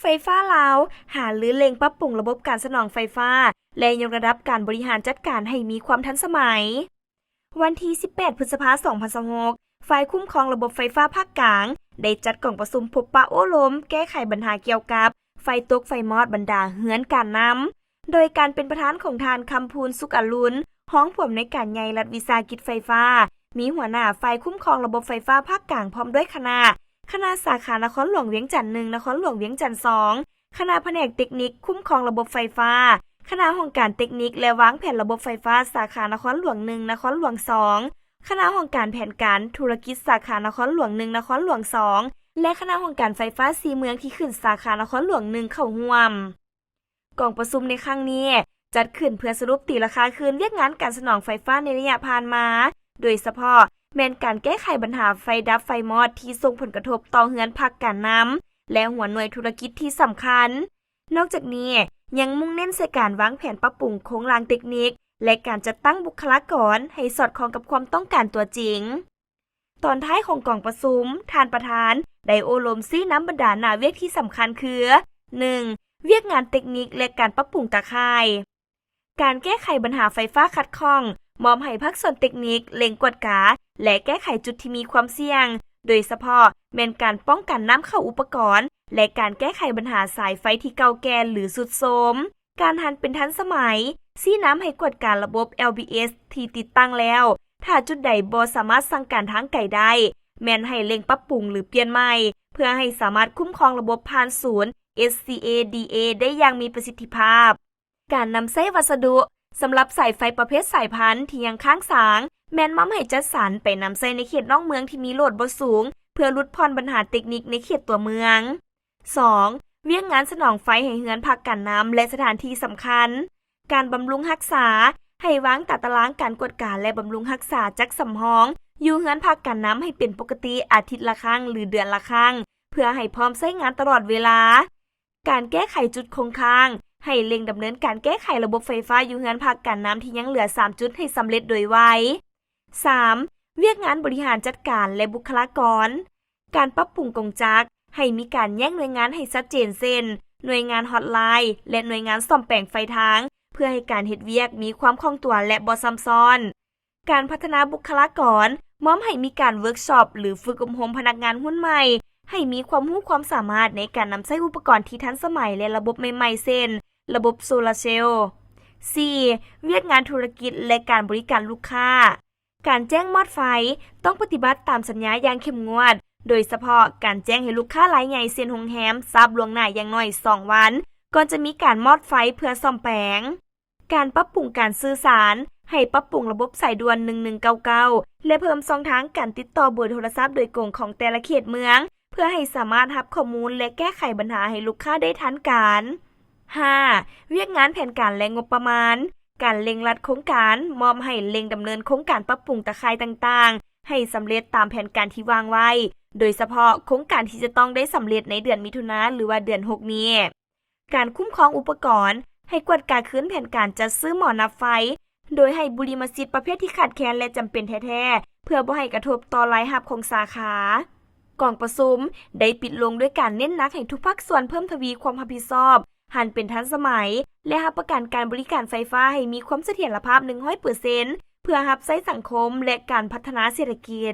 ໄຟຟ້າລາວ ຫາລືເລັ່ງປັບປຸງລະບົບການສະໜອງໄຟຟ້າ ແລະ ຍົກລະດັບການບໍລິຫານຈັດການໃຫ້ມີຄວາມທັນສະໄໝ. ວັນທີສິບແປດ ພຶດສະພາ ສອງພັນຊາວຫົກ ຝ່າຍຄຸ້ມຄອງລະບົບໄຟຟ້າພາກກາງ ໄດ້ຈັດກອງປະຊຸມພົບປະໂອ້ລົມແກ້ໄຂບັນຫາກ່ຽວກັບໄຟຕົກໄຟມອດບັນດາເຮືອນການນຳ ໂດຍການເປັນປະທານຂອງທ່ານ ຄຳພູນ ສຸກອະລຸນ ຮອງຜູ້ອຳນວຍການໃຫຍ່ລັດວິສາຫະກິດໄຟຟ້າ, ມີຫົວໜ້າຝ່າຍຄຸ້ມຄອງລະບົບໄຟຟ້າພາກກາງ ພ້ອມດ້ວຍຄະນະ, ຄະນະສາຂານະຄອນຫຼວງວຽງຈັນໜຶ່ງ, ນະຄອນຫຼວງວຽງຈັນສອງ, ຄະນະພະແນກເຕັກນິກຄຸ້ມຄອງລະບົບໄຟຟ້າ, ຄະນະຫ້ອງການເຕັກນິກ ແລະ ວາງແຜນລະບົບໄຟຟ້າສາຂານະຄອນຫຼວງໜຶ່ງ, ນະຄອນຫຼວງສອງ, ຄະນະຫ້ອງການແຜນການທຸລະກິດສາຂານະຄອນຫຼວງໜຶ່ງ, ນະຄອນຫຼວງສອງ ແລະ ຄະນະຫ້ອງການໄຟຟ້າສີ່ເມືອງທີ່ຂຶ້ນສາຂານະຄອນຫຼວງໜຶ່ງເຂົ້າຮ່ວມ. ກອງປະຊຸມໃນຄັ້ງນີ້ຈັດຂຶ້ນເພື່ອສະຫຼຸບຕີລາຄາຄືນວຽກງານການສະໜອງໄຟຟ້າໃນໄລຍະຜ່ານມາ, ໂດຍສະເພາະແມ່ນການແກ້ໄຂບັນຫາໄຟດັບໄຟມອດທີ່ສົ່ງຜົນກະທົບຕໍ່ເຮືອນພັກການນຳ ແລະ ຫົວໜ່ວຍທຸລະກິດທີ່ສຳຄັນ. ນອກຈາກນີ້ ຍັງມຸ່ງເນັ້ນໃສ່ການວາງແຜນປັບປຸງໂຄງລ່າງເຕັກນິກ ແລະ ການຈັດຕັ້ງບຸກຄະລາກອນໃຫ້ສອດຄ່ອງກັບຄວາມຕ້ອງການຕົວຈິງ. ຕອນທ້າຍຂອງກອງປະຊຸມ, ທ່ານປະທານໄດ້ໂອ້ລົມຊີ້ນຳບັນດາໜ້າວຽກທີ່ສຳຄັນຄື ໜຶ່ງ ວຽກງານເຕັກນິກ ແລະ ການປັບປຸງຕາຂ່າຍ. ການແກ້ໄຂບັນຫາໄຟຟ້າຂັດຂ້ອງ ມອບໃຫ້ພາກສ່ວນເຕັກນິກເລັ່ງກວດກາ ແລະ ແກ້ໄຂຈຸດທີ່ມີຄວາມສ່ຽງ, ໂດຍສະເພາະແມ່ນການປ້ອງກັນນ້ຳເຂົ້າອຸປະກອນ ແລະ ການແກ້ໄຂບັນຫາສາຍໄຟທີ່ເກົ່າແກ່ ຫຼື ຊຸດໂຊມ. ການຫັນເປັນທັນສະໄໝ, ຊີ້ນຳໃຫ້ກວດກາລະບົບ ແອລບີເອສ ທີ່ຕິດຕັ້ງແລ້ວ, ຖ້າຈຸດໃດບໍ່ສາມາດສັ່ງການທາງໄກໄດ້, ແມ່ນໃຫ້ເລັ່ງປັບປຸງ ຫຼື ປ່ຽນໃໝ່ ເພື່ອໃຫ້ສາມາດຄຸ້ມຄອງລະບົບຜ່ານສູນ ເອສຊີເອດີເອ ໄດ້ຢ່າງມີປະສິດທິພາບ. ການນຳໃຊ້ວັດສະດຸສຳລັບສາຍໄຟປະເພດສາຍພັນທີ່ຍັງຄ້າງສາງ ແມ່ນມອບໃຫ້ຈັດສັນໄປນຳໃຊ້ໃນເຂດນອກເມືອງທີ່ມີໂຫຼດບໍ່ສູງ ເພື່ອຫຼຸດຜ່ອນບັນຫາເຕັກນິກໃນເຂດຕົວເມືອງ. ສອງ ວຽກງານສະໜອງໄຟໃຫ້ເຮືອນພັກການນຳ ແລະ ສະຖານທີ່ສຳຄັນ. ການບຳລຸງຮັກສາ, ໃຫ້ວາງຕາຕະລາງການກວດກາ ແລະ ບຳລຸງຮັກສາຈັກສຳຮອງຢູ່ເຮືອນພັກການນຳໃຫ້ເປັນປົກກະຕິອາທິດລະຄັ້ງ ຫຼື ເດືອນລະຄັ້ງ ເພື່ອໃຫ້ພ້ອມໃຊ້ງານຕະຫຼອດເວລາ. ການແກ້ໄຂຈຸດຄົງຄ້າງ, ໃຫ້ເລັ່ງດຳເນີນການແກ້ໄຂລະບົບໄຟຟ້າຢູ່ເຮືອນພັກການນຳທີ່ຍັງເຫຼືອສາມຈຸດໃຫ້ສຳເລັດໂດຍໄວ. ສາມ ວຽກງານບໍລິຫານຈັດການ ແລະ ບຸກຄະລາກອນ. ການປັບປຸງກົງຈັກ, ໃຫ້ມີການແຍກໜ່ວຍງານໃຫ້ຊັດເຈນ ເຊັ່ນ ໜ່ວຍງານຮອດລາຍ ແລະ ໜ່ວຍງານສ້ອມແປງໄຟທາງ ເພື່ອໃຫ້ການເຮັດວຽກມີຄວາມຄ່ອງຕົວ ແລະ ບໍ່ຊ້ຳຊ້ອນ. ການພັດທະນາບຸກຄະລາກອນ, ມອບໃຫ້ມີການເວີກຊັອບ ຫຼື ຝຶກອົບຮົມພະນັກງານຮຸ່ນໃໝ່ ໃຫ້ມີຄວາມຮູ້ຄວາມສາມາດໃນການນຳໃຊ້ອຸປະກອນທີ່ທັນສະໄໝ ແລະ ລະບົບໃໝ່ໆ ເຊັ່ນ ລະບົບໂຊລາເຊວ. ສີ່ ວຽກງານທຸລະກິດ ແລະ ການບໍລິການລູກຄ້າ. ການແຈ້ງມອດໄຟ ຕ້ອງປະຕິບັດຕາມສັນຍາຢ່າງເຂັ້ມງວດ, ໂດຍສະເພາະການແຈ້ງໃຫ້ລູກຄ້າລາຍໃຫຍ່ ເຊັ່ນ ໂຮງແຮມ ຊາບລ່ວງໜ້າຢ່າງໜ້ອຍສອງວັນ ກ່ອນຈະມີການມອດໄຟເພື່ອສ້ອມແປງ. ການປັບປຸງການສື່ສານ, ໃຫ້ປັບປຸງລະບົບສາຍດ່ວນ ໜຶ່ງໜຶ່ງເກົ້າເກົ້າ ແລະ ເພີ່ມຊ່ອງທາງການຕິດຕໍ່ເບີໂທລະສັບໂດຍກົງຂອງແຕ່ລະເຂດເມືອງ ເພື່ອໃຫ້ສາມາດຮັບຂໍ້ມູນ ແລະ ແກ້ໄຂບັນຫາໃຫ້ລູກຄ້າໄດ້ທັນການ. ຫ້າ ວຽກງານແຜນການ ແລະ ງົບປະມານ. ການເລັ່ງລັດໂຄງການ, ມອບໃຫ້ເລັ່ງດຳເນີນໂຄງການປັບປຸງຕາຂ່າຍຕ່າງໆ ໃຫ້ສຳເລັດຕາມແຜນການທີ່ວາງໄວ້, ໂດຍສະເພາະໂຄງການທີ່ຈະຕ້ອງໄດ້ສຳເລັດໃນເດືອນມິຖຸນາ ຫຼືວ່າເດືອນຫົກນີ້. ການຄຸ້ມຄອງອຸປະກອນ, ໃຫ້ກວດກາຄືນແຜນການຈັດຊື້ໝໍນັບໄຟ ໂດຍໃຫ້ບຸລິມະສິດປະເພດທີ່ຂາດແຄນ ແລະ ຈຳເປັນແທ້ໆ ເພື່ອບໍ່ໃຫ້ກະທົບຕໍ່ລາຍຮັບຂອງສາຂາ. ກອງປະຊຸມໄດ້ປິດລົງດ້ວຍການເນັ້ນໜັກໃຫ້ທຸກພາກສ່ວນເພີ່ມທະວີຄວາມຮັບຜິດຊອບ, ຫັນເປັນທັນສະໄໝ ແລະ ຮັບປະກັນການບໍລິການໄຟຟ້າໃຫ້ມີຄວາມສະຖຽນລະພາບ ໜຶ່ງຮ້ອຍເປີເຊັນ ເພື່ອຮັບໃຊ້ສັງຄົມ ແລະ ການພັດທະນາເສດຖະກິດ.